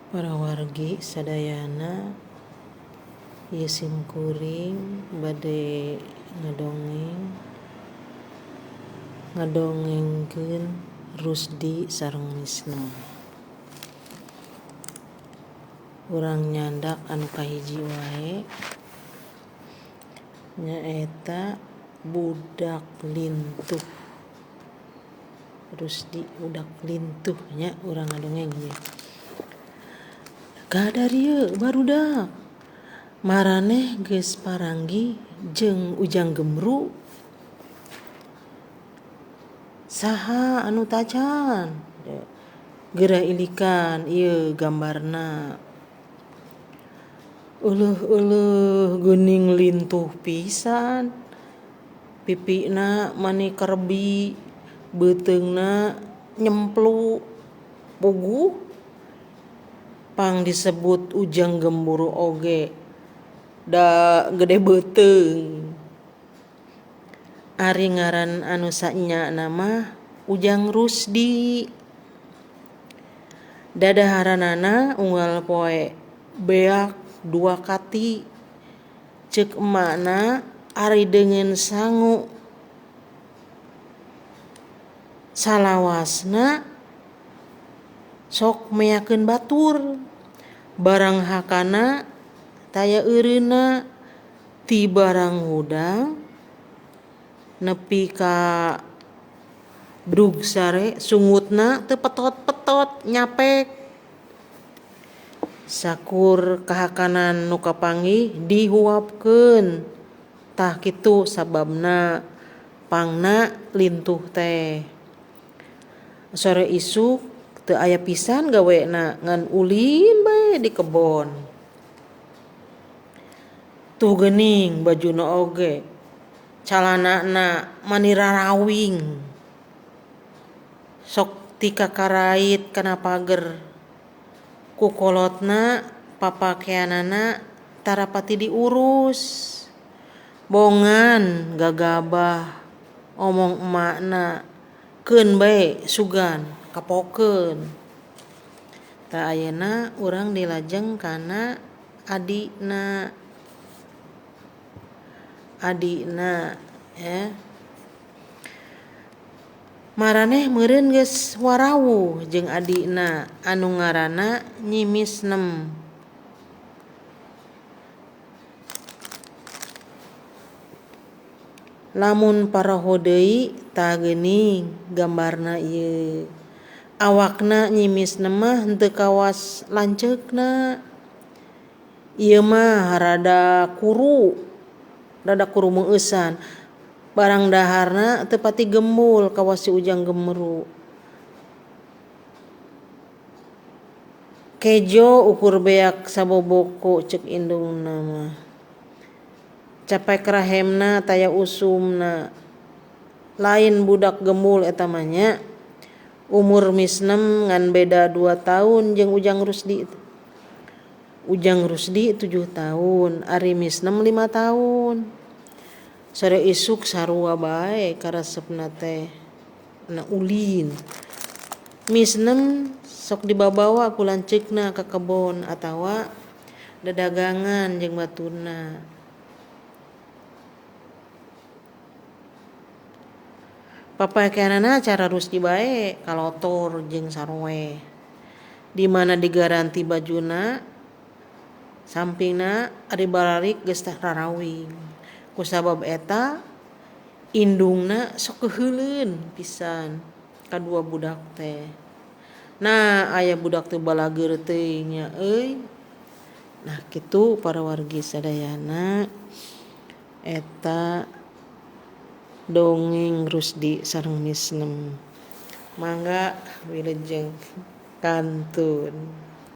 Para wargi sadayana ieu simkuring bade ngadongeng ngadongengkeun Rusdi sareng Misnem. Urang nyandak anu kahiji wae nyaeta budak lintuh. Rusdi budak lintuh nya urang ngadongeng ieu. Kadarieu barudak maraneh geus paranggih jeung Ujang Gemru. Saha anu tacan geurah ilikan ieu gambarna. Euleuh-euleuh geuning lintuh pisan. Pipina mani kerbi, beuteungna nyemplu, puguh. Pang disebut Ujang Gemburu oge da gede beuteung. Ari ngaran anu saenyana mah Ujang Rusdi. Dadaharanana unggal poe beak dua kati. Ceuk emakna ari deungeun sangu salawasna sok meakeun batur. Barang hakana taya eureunna ti barang hudang nepi ka dug sare sungutna teu petot-petot nyapek. Sakur kahakanan nu kapanggih dihuapkeun. Tah kitu sababna pangna lintuh teh. Sore isuk teu aya pisan gawena ngan ulin bae di kebon. Tuh geuning bajuna oge calanana mani rarawing. Sok ti kakarait kana pager. Ku kolotna papakeanana tara pati diurus. Bongan gagabah omong emakna keun bae sugan kapokeun. Tah ayeuna urang dilajeng kana adina. Adina ya. Maraneh meureun geus warawuh jeung adina anu ngaranna Nyi Misnem. Lamun paraho deui tah geuning gambarna ieu. Awakna Nyi Misnem mah henteu kawas lanceukna. Ieu mah rada kuru, rada kuru meueusan. Barang daharna teu pati gembul kawas si Ujang Gemeru. Kejo ukur beak saboboko ceuk indungna mah. Capek rahemna taya usumna. Lain budak gembul eta mah nya. Umur Misnem ngan beda 2 tahun jeung Ujang Rusdi. Ujang Rusdi 7 tahun, ari Misnem 5 tahun. Sore isuk sarua bae karesepna teh na ulin. Misnem sok dibabawa ku lanceukna ka kebon atawa dadagangan jeung baturna. Papakeanana cara Rusdi bae kalotor jeung saroeh. Di mana digaranti bajuna sampingna ari bararik geus tah rarawing. Kusabab eta indungna sok keuheuleun pisan kadua budak teh. Nah aya budak teh balageur teuing nya euy. Nah kitu para wargi sadayana eta dongeng Rusdi sareng Misnem. Mangga wilujeng kantun.